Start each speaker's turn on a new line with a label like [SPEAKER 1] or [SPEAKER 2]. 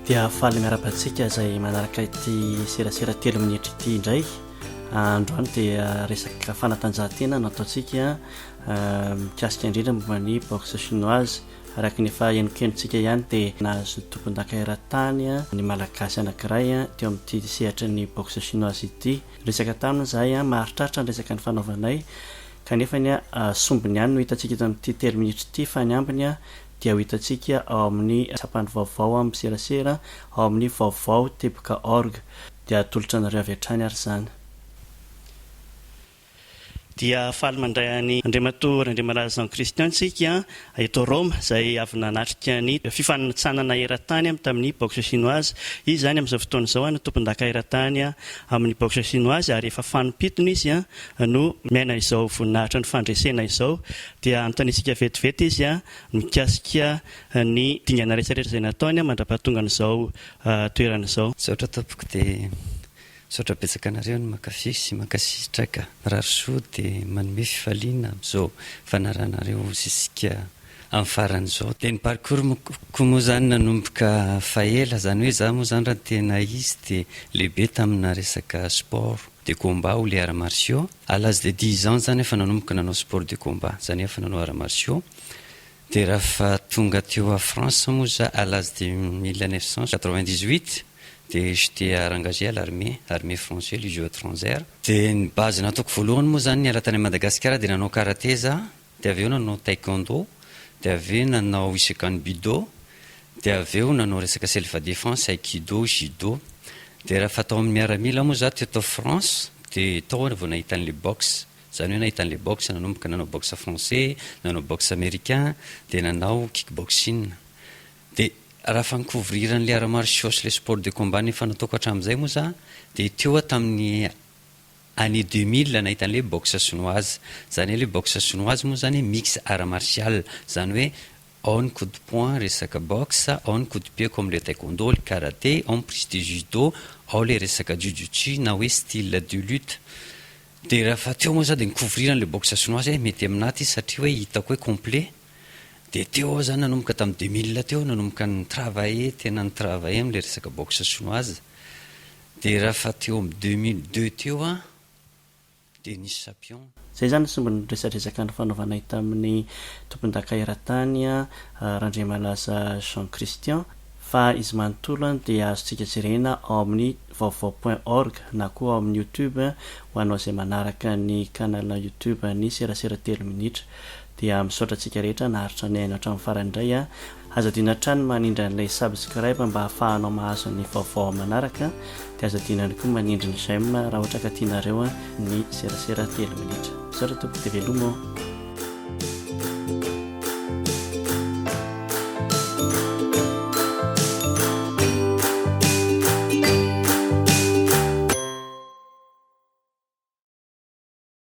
[SPEAKER 1] Dia faly miarahaba antsika izay manaraka ity serasera telo minitra ity indray. Androany dia resaka fanatanjahantena no ataontsika mikasika indrindra momba ny boxe chinoise. Araka ny efa henokenontsika ihany dia nahazo tompondaka eran-tany ny Malagasy anankiray teo amin'ity sehatry ny boxe chinoise ity. Niresaka taminy izahay, maharitraritra ny resaka nifanaovanay kanefa ny sombiny ihany no hitantsika eto amin'ity telo minitra ity fa ny ambiny dia ho hitantsika ao amin'ny sampan'ny vaovao amin'ny serasera ao amin'ny vaovao teboka org. Dia atolotra anareo avy hatrany ary izany. Dia faly mandray an'i Andriamatoa Randriamalaza Jean Christian isika eto Roma izay avy nanatrika ny fifanintsanana eran-tany tamin'ny boxe chinoise. Izy izany amin'izao fotoana izao no tompondaka eran-tany amin'ny boxe chinoise ary efa fanimpitony izy no miaina izao voninahitra ny fandresena izao. Dia anontaniantsika vetivety izy mikasika ny dingana rehetra rehetra izay nataony mandra-pahatonga an'izao toerana izao.
[SPEAKER 2] Misaotra tompoko dia Misaotra betsaka anareo ny mankafy sy mankasitraka. Mirary soa dia manome fifaliana amin'izao fanaranareo zisika amin'ny farany izao. Dia ny parcours-ko moa izany nanomboka faela, izany hoe izaho moa izany raha ny tena izy dia lehibe tamina resaka sport de combat ou les arts martiaux. À l'âge de dix ans izany efa nanomboka nanao sport de combat, izany hoe efa nanao arts martiaux. Dia rafa tonga teo à France moa za à l'âge de 1998 dia j'étais engagé à l'armée, armée français, légion étrangère. Dia ny base nataoko voalohany moa zany niala tany Madagasikara dia nanao karaté za, dia avy eo nanao taekwondo, dia avy eo nanao isekan budo, dia avy eo nanao resaka self défense, aikido, judo. Dia rafa tao amin'ny miaramila moa za teto France dia tao aho vao nahita an'ilay boxe. Izany hoe nahita an'ilay boxe, nanomboka nanao boxe français, nanao boxe américain, dia nanao kick boxing. Dia raha fa ni-couvrir an'ilay arts martiaux sy ilay sport de combat efa nataoko hatramin'izay moa za, dia teo aho tamin'ny année 2000 nahita an'ilay boxe chinoise. Izany hoe ilay boxe chinoise moa izany mix art martial, izany hoe ao ny coup de poing resaka boxe, ao ny coup de pied comme le taekwondo, le karaté, ao ny prise de judo, ao ilay resaka jujutsu na hoe style de lutte. Dia rehefa teo moa za dia ni-couvrir an'ilay boxe chinoise hoe mety aminà ty satria hoe hitako hoe complet. Dia teo aho zany nanomboka tamin'ny 2000 teo nanomboka ni-travailler, tena ni-travailler amin'ilay resaka boxe chinoise. Dia rehefa teo amin'ny 2002 teo aho dia nisy champion.
[SPEAKER 1] Izay izany ny sombin'ny resadresaka nifanaovanay tamin'ny tompondaka eran-tany Randriamalaza Jean Christian fa izy manontolo dia azontsika jerena ao amin'ny vaovao point org na koa ao amin'ny youtube ho anao izay manaraka ny canal youtube ny serasera telo minitra dia misaotra antsika rehetra naharitra nihaino hatramin'ny farany indray a! Aza adino hatrany ny manindry an'ilay subscribe mba hahafahanao mahazo ny vaovao manaraka dia aza adino ihany koa manindry ny j'aime raha ohatra ka tianareo ny serasera telo minitra. Misaotra tompoko dia veloma ô!